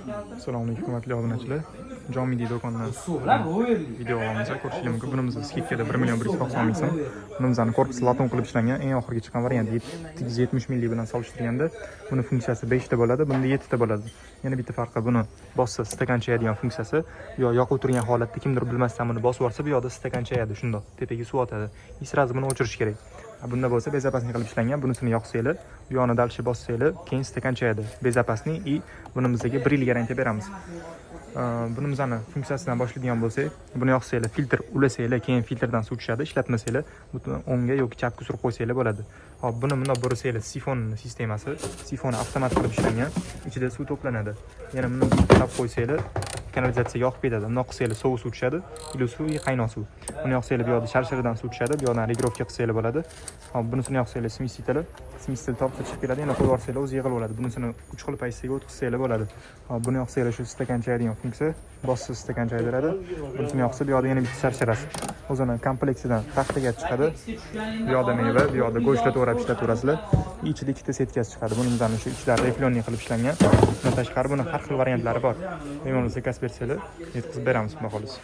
Assalomu alaykum, hurmatli obunachilar. Jomidi do'konidan video olamiz. Ko'rishingiz mumkin. Bunimiz скидка da 1 million 190 ming so'm. Bunimizni korpusi латунь qilib ishlangan. Eng oxirgi chiqqan variant 770 milli bilan solishtirganda buni funksiyasi 5 ta bo'ladi, bunda 7 ta bo'ladi. Yana bitta farqi, buni bossa stakan chayadigan funksiyasi. Yo yoqib turgan holatda kimdir bilmasdan buni bosib yuborsa, bu yoqda stakan chayadi, shundoq tepaga suv otadi. И сразу buni o'chirish kerak. Bunda bo'lsa безопасный qilib ishlangan. Bunisini yoqsanglar, bu yoqni дальше bossanglar, keyin stakan chayadi. Безопасный и bunimizga 1 yil garantiya beramiz. Bunimizni funksiyasidan boshlaydigan bo'lsak, buni yoqsanglar, filtr ulasanglar, keyin filtrdan suv tushadi, ishlatmasanglar, butun o'ngga yoki chapga surib qo'ysanglar bo'ladi. Hop, buni bundoq bursanglar, sifon sistemasi, sifoni avtomat qilib ishlangan, ichida suv to'planadi. Yana buni bittalab qo'ysanglar, kanalizatsiyaga oqib ketadi. Bundoq qilsanglar, sovuq suv tushadi, iliq suv и qaynoq suv. Buni yoqsanglar, bu yoqda sharsharadan suv tushadi, bu yoqdan регулировка qilsanglar bo'ladi. Hop, bunisini yoqsanglar, смеситель, смеситель tortsa chiqib keladi, yana qo'yib yuborsanglar, o'zi yig'ilib oladi. Bunisini uch xil pozitsiyaga o'tkazsanglar bo'ladi. Hop, buni yoqsanglar, shu stakan chayadigan funksiya, bossa stakan chaydiradi. Bunisini yoqsa, bu yoqda yana bitta sharsharasi. O'zini komplektidan taxtaga chiqadi. Bu yoqda meva, bu yoqda go'shtlar to'g'rab ishlataverasizlar. Ichida ikkita setkasi chiqadi. Bunimizdan shu ichlari рифлёный qilib ishlangan. Bundan tashqari buni har xil variantlari bor. Bemalol заказ bersanglar, yetkazib beramiz, xudo xohlasa.